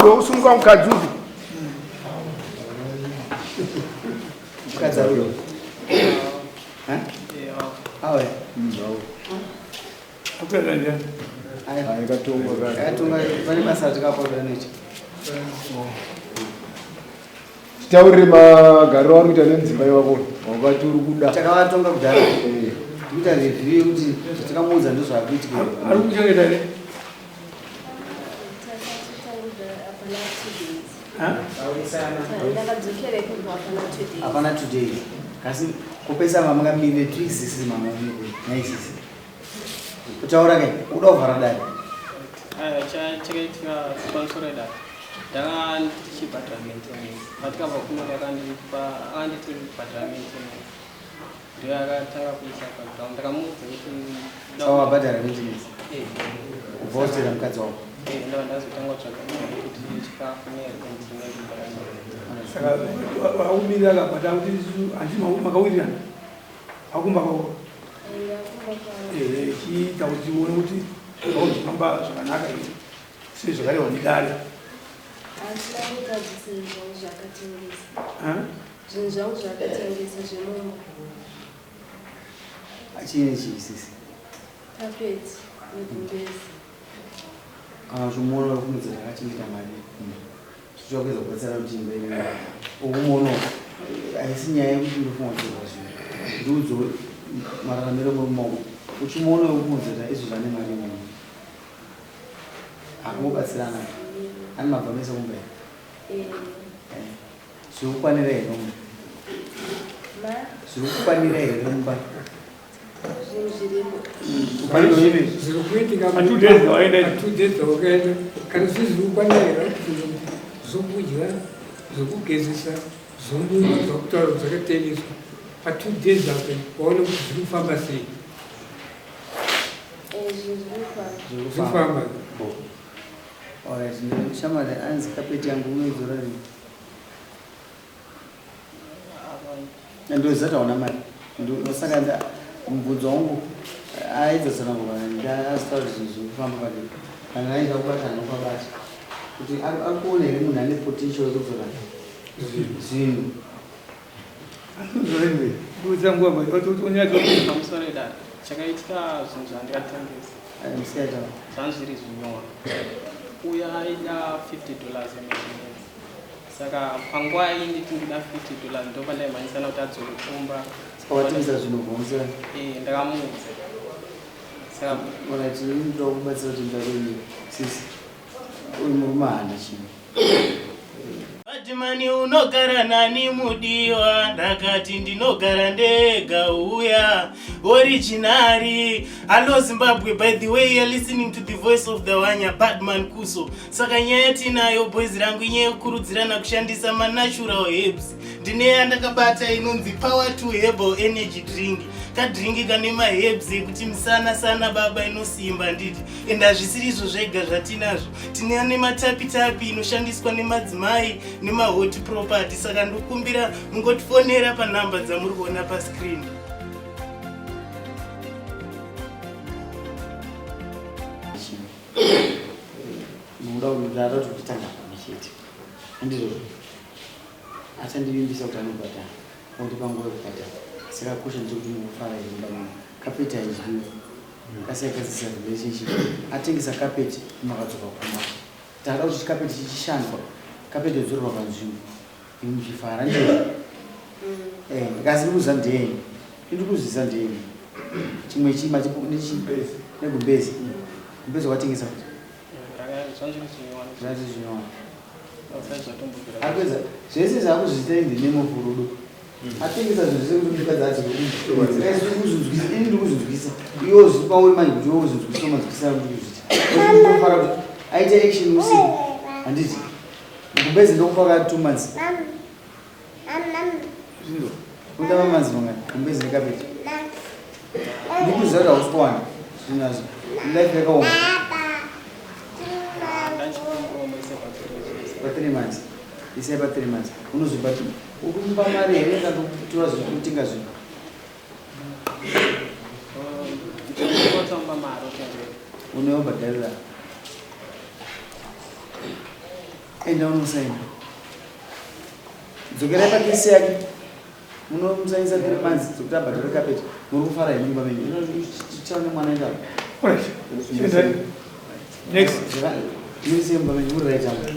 Ndokusunga mukadzi upi? Mukadzi ari Awe. Akuyenda ndiani? Akatonga akatonga pane basa ratikapota nechi. Titaurire magariro auri kuita nemudzimai wako wakati uri kuda. Takavatonga kudhara. Tikuita review yekuti zvatakamuudza ndozvaakuitika. Ari kuchengeta here? Hapana 2 days. Kasi kupesa mamungamirire tuisisi mama naisisi. Kutaura ke uda kuvhara dare. Chakaitika pamusoro dare. Ndanga ndichibhadhara maintenance. Patikabva kuno akandipa akanditi bhadhara maintenance. Ndiyo akatanga kuisa paground. Ndakamuudza kuti Saka wabhadhara maintenance. Eh. Ubva wotera mukadzi wako. Eh, ndava ndazotanga kutsvaga mari kuti chikafu nerent nekubhadhara. Saka wakumirira akabhadhara kuti isu hanti makawirirana. Akumba kwako. Eh, chiita kuti uone kuti zvako zvifamba zvakanaka here sezvakarehwa nedare. Ha? Zvinhu zvangu zvakatengesa zvemumba. Chii chii sisi? Carpet negumbezi. Kana uchimuona uri kumudzira akachengeta mari. Zvichakuedza kubatsira kuti imba ine ukumuona haisi nyaya yekuti ndofunga kutorwa zvinhu. Ndiudzo mararamiro emurume wako. Uchimuona uri kumudzira izvo zvane mari imomo. Hakungobatsirana. Ane mabva mese kumba here? Eh. Eh. Zviri kukwanira here mumba? Ma? Zviri kukwanira here mumba? Zvinhu zvirimo. Zviri kuitika Pa 2 days waenda pa 2 days wakaenda kana zviri zviri kukwanira here kubvunza kuti zvokudya zvokugezesa zvomumba zvakutaura kuti zvakatengeswa pa 2 days apo waona kuti zviri kufamba sei. Eh, zvinhu zviri kufamba. Zviri Zviri kufamba. Bo. Alright, shamwari anzi kapeti yangu unoidzora rini? Ndoziva taona mari. Ndosaka mubvunzo wangu aidzatsanangurwa ndaazitaura kuti zvinhu zviri kufamba padii. Kana aida kubata anopabata. Kuti ari kuona here munhu ane potential yekudzora zvinhu. Anodzora here? Kuudza nguva Pamusoro dare. Chakaitika zvinhu zvandikatengesa. Musiyaita. Zvangu zviri zvinyora. Uya aida $50 yemaintenance. Saka panguva iyi nditi ndida $50 ndopandaimhanyisana kuti adzoke kumba. Saka watengesa zvinhu kubva Eh, ndakamuudza. Saka Alright, ndinoda kubatsira kuti ndakwenye sisi. Uyu murume haana chinhu. Badman unogara nani mudiwa ndakati ndinogara ndega uya original hello Zimbabwe. By the way, you're listening to the voice of the wanya Badman Kuso. Saka nyaya yatinayo, boys rangu, inyaya yekukurudzirana kushandisa manatural herbs. Ndine yandakabata inonzi Power to Herbal Energy Drink, kadrink kane maherbs ekuti misana sana baba inosimba nditi. Ende hazvisiri izvo zvega zvatinazvo, tine ane matapitapi inoshandiswa nemadzimai nemahot property. Saka ndokumbira mungotifonera panhamba dzamuri kuona pascreen. Chinhu. Munoda kundada kuti kutanga pamwe chete. Handizvo. Achandivimbisa kuti anobhadhara. Ondipa nguva yekubhadhara. Saka kosha ndechekuti mukufara here mumba mangu. Kapeti haidyiwi. Kasi yakadzisa relationship. Atengesa kapeti makadzoka kumba. Takada kuti kapeti chichishandwa. Kapeti yodzorerwa panzvimbo. Imi muchifara ndizvo. Eh, kasi ndiri kuziva ndeyenyu. Ndiri kuzvisa ndeyenyu. Chimwe chima nechi negumbezi. Gumbezi wakatengesa futi. Zvangu zviri zvinyowani. Zvati zvinyowani. Usati zvatombobvira. Apedza zvese zvaakuzviita in the name of rudo. Atengesa zvinhu zvese kuti mukadzi adzoke kumba. Ini ndiri kuzvinzwisa. Iwe zviri pauri manje kuti iwe uzvinzwisa manzwisisa kuti kuzviita. Ndofara kuti aite action usiku. Handiti. Gumbezi ndokupa ka 2 months. Zvinzo. Unoda mamanzi mangani? Gumbezi nekapeti. Ndikuziva kuti hausi kuwana zvinhu azvo. Life yakaoma. Ndachikumbira Pa 3 months. Isai pa 3 months. Unozobata. Ukumupa mari here kana kutora zvinhu kutenga zvinhu? Ndinotsamba mari otengera. Unobhadharira. Enda unosaina. Dzokerai pakesi yake. Munomusainisa 3 months dzekuti abhadhare carpet. Muri kufara henyu mumba menyu. Inochana mwana enda. Alright. Chiendai. Next. Muise mumba menyu muri right apa.